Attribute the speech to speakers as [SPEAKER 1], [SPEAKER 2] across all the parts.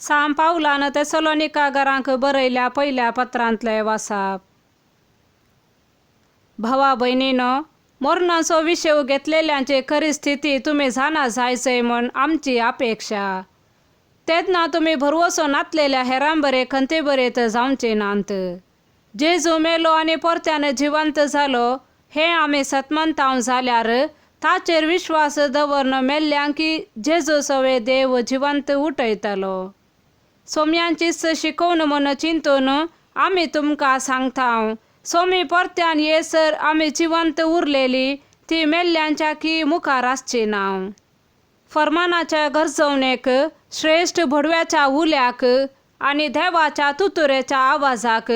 [SPEAKER 1] सां पावलान तेसलोनिकागरांक बरयल्या पयल्या पत्रांतलें वासाप. भावा भयणीनो, मोरणाचो विशेव घेतलेल्यांची खरी स्थिती तुमी जाणा जायचय म्हूण आमची अपेक्षा. तेन्ना तुमी भरवसो नातलेल्या हेरां बरे खंती बरेत जावचे नात. जेजू मेलो आनी परत्यान जिवंत जालो हें आमी सतमंतांव जाल्यार ताचेर विश्वास दवरन मेल्ल्यांकी जेजू सवे देव जिवंत उठयतलो. सोम्यांचीच शिकोवन म्हूण चिंतून आमी तुमकां सांगता, सोमी परत्यान येसर आमी जिवंत उरलेली ती मेल्ल्यांच्या की मुखार आसची ना. फर्मानाच्या गरजवणेक, श्रेश्ठ भडव्याच्या उल्याक आनी देवाच्या तुतुरेच्या आवाजाक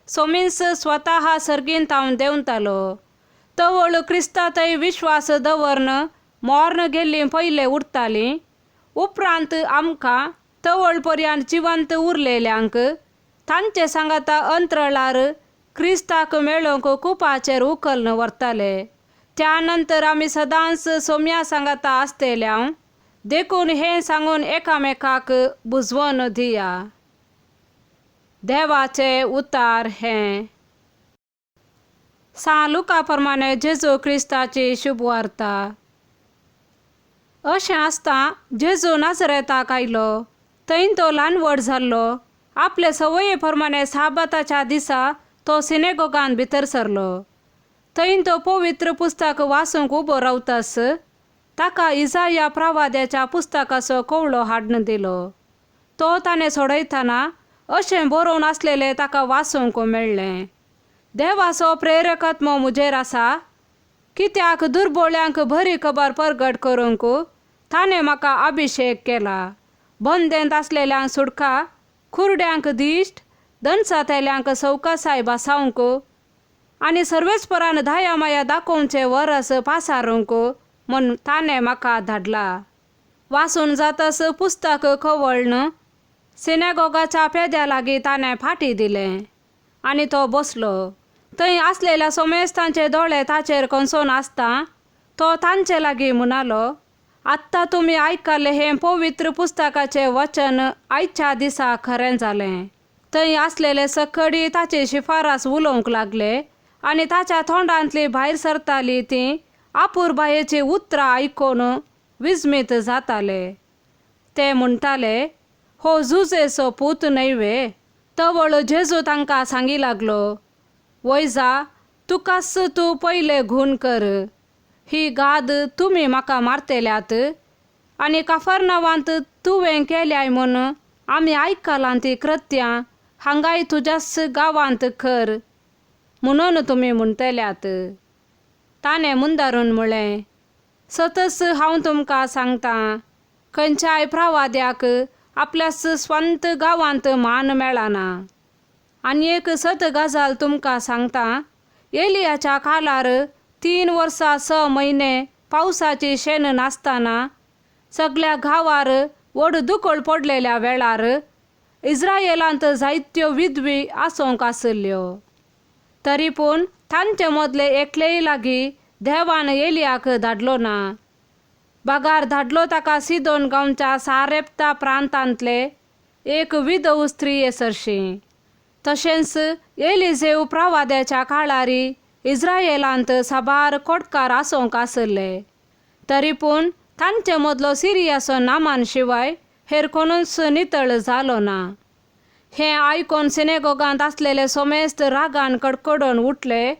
[SPEAKER 1] सोमीस स्वतः सर्गींत हांव देंवतालो. तवळ क्रिस्तांतय विश्वास दवरन मोर्न गेल्लीं पयले उरतालीं. उपरांत आमकां तवळ पर्यंत जिवंत उरलेल्यांक तांचे सांगाता अंतरळार क्रिस्ताक मेळोवंक कुपाचेर उखल्न व्हरताले. त्या नंतर आमी सदांच सोम्या सांगाता आसतेल्या. देखून हें सांगून एकामेकाक बुजवण दिया. देवाचे उतार हें. सां लुका प्रमाणे जेजू क्रिस्ताची शुभवार्ता. अशें आसता जेजू नाजरेताक आयलो. थंय तो ल्हान व्हड जाल्लो. आपले संवये प्रमाणे साबाताच्या दिसा तो सिनेगोगान भितर सरलो. थंय तो पवित्र पुस्तक वाचूंक उबो रावतास ताका इजाया प्रवाद्याच्या पुस्तकाचो कवळो हाडून दिलो. तो ताणें सोडयतना अशें बरोवन आसलेलें ताका वाचूंक मेळ्ळें. देवाचो प्रेरकत्म म्हजेर आसा कित्याक दुर्बोळ्यांक बरी खबर परगट करूंक ताणें म्हाका अभिशेक केला. बंदेंत आसलेल्यांक सुटका, कुरड्यांक दिश्ट, दनसातेल्यांक सवकासाय भासावंक आनी सर्वेस्परान दया माया दाखोवचें वरस पासारूंक म्हूण ताणें म्हाका धाडला. वाचून जातस पुस्तक कवळ्न सिनेगोगाच्या पेद्या लागीं ताणें फाटी दिलें आनी तो बसलो. थंय आसलेल्या सोमेस्तांचे दोळे ताचेर कोसोन आसता तो तांचे लागीं म्हणालो, आत्तां तुमी आयकल्लें हें पवित्र पुस्तकाचें वचन आयच्या दिसा खरें जालें. थंय आसलेले सकडी ताची शिफारस उलोवंक लागले आनी ताच्या तोंडांतली भायर सरताली ती आपुरबायेची उतरां आयकून विस्मीत जाताले. ते म्हणटाले, हो जुजेचो पूत न्हय वे? तवळ जेजू तांकां सांगी लागलो, वयजा तुकाच तूं पयले गूण कर. ही गाद तुमी म्हाका मारतेल्यात आनी काफरनावांत तुवें केल्याय म्हूण आमी आयकलां ती कृत्यां हांगाय तुज्याच गांवांत कर म्हणून तुमी म्हणटल्यात. ताणें मुंदारून म्हळें, सतच हांव तुमकां सांगतां, खंयच्याय प्रवाद्याक आपल्याच स्वंत गांवांत मान मेळना. आनी एक सत गजाल तुमकां सांगता, एलियाच्या काळार 3 वर्सां 6 म्हयने पावसाची शेण नासतना सगळ्या गांवार व्हड दुकळ पडलेल्या वेळार इस्रायलांत जायत्यो विधवी आसूंक आशिल्ल्यो. तरी पूण तांचे मदले एकलेय लागीं देवान एलियाक धाडलो ना. बगार धाडलो ताका सिदोन गांवच्या सारेप्ता प्रांतांतले एक विधव स्त्रीये सरशी. तशेंच एलिजेव प्रवाद्याच्या काळारी इस्रायलांत साबार कोटकार आसूंक आशिल्ले. तरी पूण तांचे मदलो सिरियाचो नामान शिवाय हेर कोणूच नितळ जालो ना. हें आयकून सिनेगोगांत आसलेले सोमेस्त रागान कडकडून उठले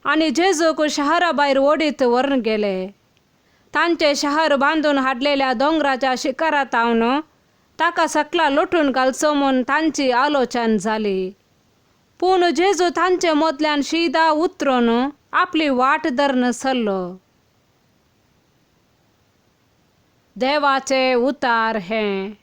[SPEAKER 1] आनी जेजूक शहरा भायर ओडीत व्हरून गेले. तांचे शहर बांदून हाडलेल्या दोंगराच्या शिखरांत ताका सकला लोटून घालचो म्हूण तांची आलोचन जाली. पूण जेजू तांचे मदल्यान शिदा उतरून आपली वाट धरून सरलो. देवाचे उतार हें.